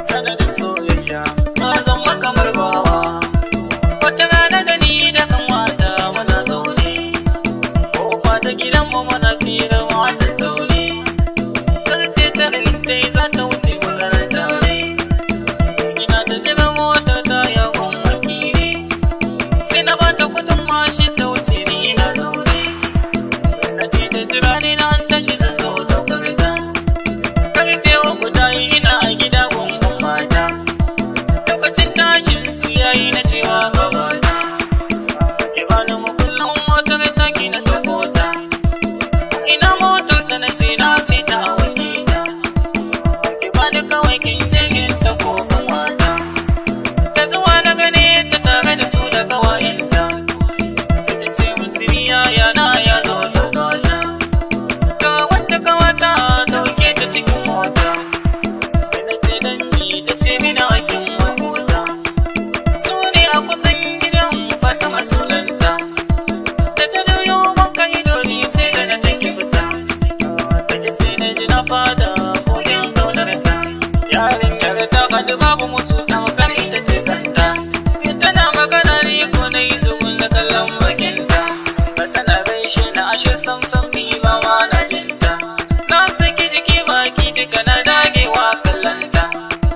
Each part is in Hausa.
Sanadin soyayya na zama kamar bawa. Wata rana da ni da kanwata muna zaune, kofa ta gidanmu muna fira mu a tattaune. Karfe tara in ta yi za ta wuce makaranta ne. Ina ta jira motar ta ya gwamnati ne. Sai na bata kudin mashin ta wuce ni ina zaune. Na ce ta jira ni na an tashi zan zo daukar ta. Karfe 3 ta yi ina a gida gungun mata. Lokacin tashin su yayi na cewa gabata. Ki bani makullin motar taki na ɗauko ta. Ina motar ta na ce na kai ta a wanke ta. Ki bani kawai kin je in tafi kan wata. Da zuwa na gane ta tare da su da kawayenta. Sai ta ce musu ni yaya na ya zo ɗauka ta. Ga wata kawata ɗauke ta cikin mota. Sai na ce dan ni ta ce mini aikin makota. Su ne a kusan gidan Fatima sunanta. Da ta juyo muka yi dori sai da na take fita. Take sai na ji na fada kogin kaunarta. Yarinyar ta haɗu babu mutu tamkar ita ce kanta. Tana magana ni ko na yi zugun na kallon bakinta. Ba tana gaishe na ashe samsam ni ba ma na jinta. Na saki jiki baki duka na dagewa kallonta.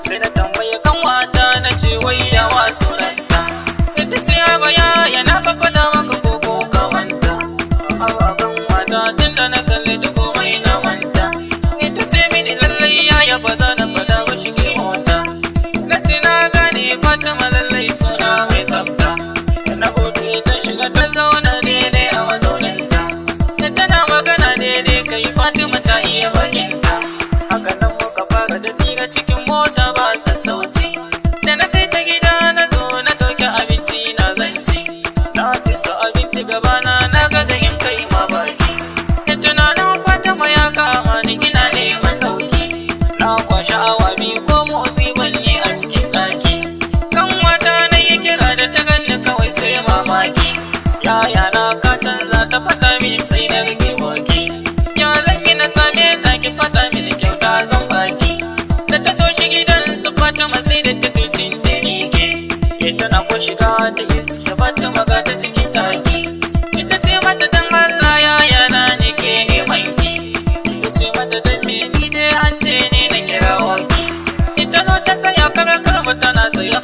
Sai na tambaye kanwata na ce wai yawa sunanta. Ita ce baya yana faɗa maka koko kawanta. Ababen wata tun da na kalli da komai na manta. Ita ce mini lallai yaya ba za na faɗa ba shige mota. Na ce na gane Fatima lallai suna mai tsafta. Na gobe ta shiga ta zauna daidai a mazauninta. Da tana magana daidai kai Fatima ta iya bakinta. Haka nan muka fara da tsira cikin mota ba sassauci. Da na kai ta gida na zo na ɗauki abinci na zance. Na ci su abinci gabana na ga da in kai ma baki. Da tunanin Fatima ya kama ni ina neman ɗauki. Na kwashi awa 2 ko motsi ban yi a cikin ɗaki. Kan wata na yi kira da ta ganni kawai sai mamaki. Yaya na ka canza ta faɗa mini sai na rike baki. Ya zan yi na same ta ki faɗa mini kyauta zan baki. Da ta doshi gidan su Fatima sai da ta tucin ta miƙe. Ita na ko shiga ta iske Fatima ga ta cikin ɗaki. Ita ce mata dan Allah yaya na nake neman ki. Ita ce mata dan me ni dai an ce ni na kira ki. Ita zo ta tsaya kar kar tana tsaye.